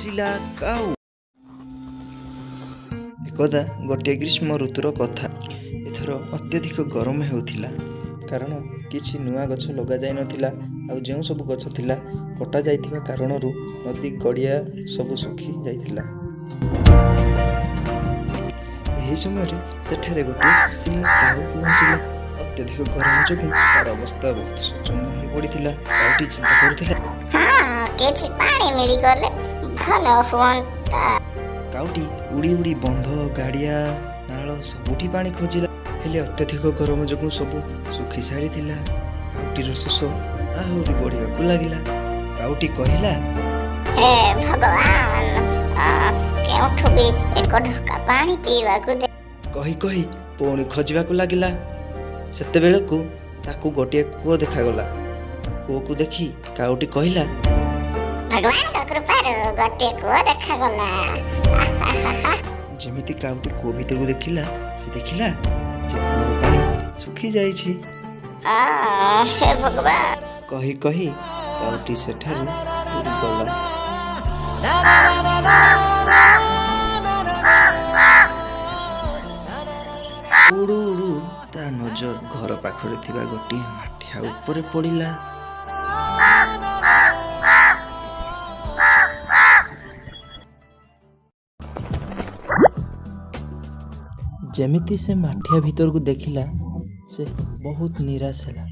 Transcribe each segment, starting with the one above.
ସୁଶୀଲା କାଉ। ଏକଦା ଗୋଟିଏ ଗ୍ରୀଷ୍ମ ଋତୁର କଥା। ଏଥର ଅତ୍ୟଧିକ ଗରମ ହେଉଥିଲା, କାରଣ କିଛି ନୂଆ ଗଛ ଲଗାଯାଇନଥିଲା ଆଉ ଯେଉଁ ସବୁ ଗଛ ଥିଲା କଟା ଯାଇଥିବା କାରଣରୁ ନଦୀ ଗଡ଼ିଆ ସବୁ ଶୁଖି ଯାଇଥିଲା। ଏହି ସମୟରେ ସେଠାରେ ଗୋଟିଏ ସୁଶୀଲା କାଉ ପହଞ୍ଚିଲା। ଅତ୍ୟଧିକ ଗରମ ଯୋଗୁଁ ତାର ଅବସ୍ଥା ବହୁତ ଶୋଚନୀୟ ହୋଇପଡ଼ିଥିଲା। କାଉଟି ଚିନ୍ତା କରୁଥିଲା, ହଁ, କିଛି ପାଣି ମିଳିଗଲେ ଭଲ ହୁଅନ୍ତା। କାଉଟି ଉଡ଼ି ଉଡ଼ି ବନ୍ଧ, ଗାଡ଼ିଆ, ନାଳ ସବୁଠି ପାଣି ଖୋଜିଲା। ହେଲେ ଅତ୍ୟଧିକ ଗରମ ଯୋଗୁଁ ସବୁ ଶୁଖି ସାରିଥିଲା। କାଉଟିର ଶୋଷ ଆହୁରି ବଢ଼ିବାକୁ ଲାଗିଲା। କାଉଟି କହିଲା, ହେ ଭଗବାନ, କେଉଁଠୁ ବି ଏକ ଢୋକା ପାଣି ପିଇବାକୁ ଦେ। କହି କହି ପୁଣି ଖୋଜିବାକୁ ଲାଗିଲା। ସେତେବେଳକୁ ତାକୁ ଗୋଟିଏ କୂଅ ଦେଖାଗଲା। କୂଅକୁ ଦେଖି କାଉଟି କହିଲା, ଭଗବାନଙ୍କ କୃପାରୁ ଗୋଟିଏ କୂଅ ଦେଖାଗଲା। ଯେମିତି କାଉଟି କୂଅ ଭିତରକୁ ଦେଖିଲା, ସେ ଦେଖିଲା ଯେ କୂଅର ପାଣି ଶୁଖି ଯାଇଛି। ହେ ଭଗବାନ! କହି କହି କାଉଟି ସେଠାରୁ ଉଡ଼ିଗଲା। ଉଡ଼ୁ ଉଡ଼ୁ ତା ନଜର ଘର ପାଖରେ ଥିବା ଗୋଟିଏ ମାଠିଆ ଉପରେ ପଡ଼ିଲା। ଯେମିତି ସେ ମାଠିଆ ଭିତରକୁ ଦେଖିଲା, ସେ ବହୁତ ନିରାଶ ହେଲା।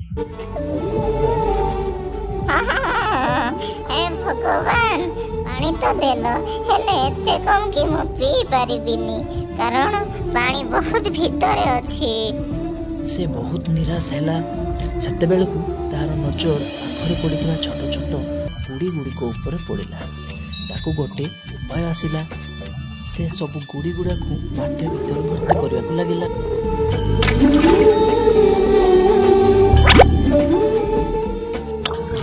ହେ ଭଗବାନ, ପାଣି ତ ଦେଲ, ହେଲେ ଏତେ କମ୍ କି ମୁଁ ପିଇ ପାରିବିନି, କାରଣ ପାଣି ବହୁତ ଭିତରେ ଅଛି। ସେ ବହୁତ ନିରାଶ ହେଲା। ସେତେବେଳକୁ ତାର ନଜର ପାଖରେ ପଡ଼ିଥିବା ଛୋଟ ଛୋଟ ଗୁଡ଼ି ଗୁଡ଼ିକ ଉପରେ ପଡ଼ିଲା। ତାକୁ ଗୋଟେ ଉପାୟ ଆସିଲା। ସେ ସବୁ ଗୁଡ଼ି ଗୁଡ଼ାକୁ ମାଠିଆ ଭିତରେ ଭର୍ତ୍ତି କରିବାକୁ ଲାଗିଲା।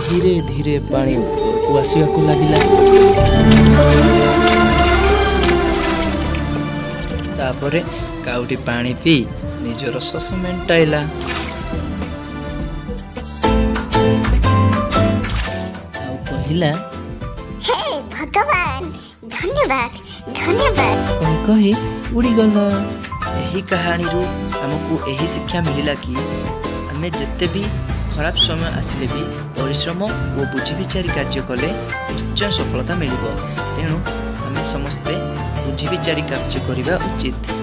ଧୀରେ ଧୀରେ ପାଣି ଉପରକୁ ଆସିବାକୁ ଲାଗିଲା। ତାପରେ କାଉଟି ପାଣି ପିଇ ନିଜର ଶୋଷ ମେଣ୍ଟାଇଲା ଆଉ କହିଲା, ହେ ଭଗବାନ, ଧନ୍ୟବାଦ, ଧନ୍ୟବାଦ। କହି କହି ଉଡ଼ିଗଲା। ଏହି କାହାଣୀରୁ ଆମକୁ ଏହି ଶିକ୍ଷା ମିଳିଲା କି ଆମେ ଯେତେ ବି ଖରାପ ସମୟ ଆସିଲେ ବି ପରିଶ୍ରମ ଓ ବୁଝି ବିଚାରି କାର୍ଯ୍ୟ କଲେ ନିଶ୍ଚୟ ସଫଳତା ମିଳିବ। ତେଣୁ ଆମେ ସମସ୍ତେ ବୁଝି ବିଚାରି କାର୍ଯ୍ୟ କରିବା ଉଚିତ।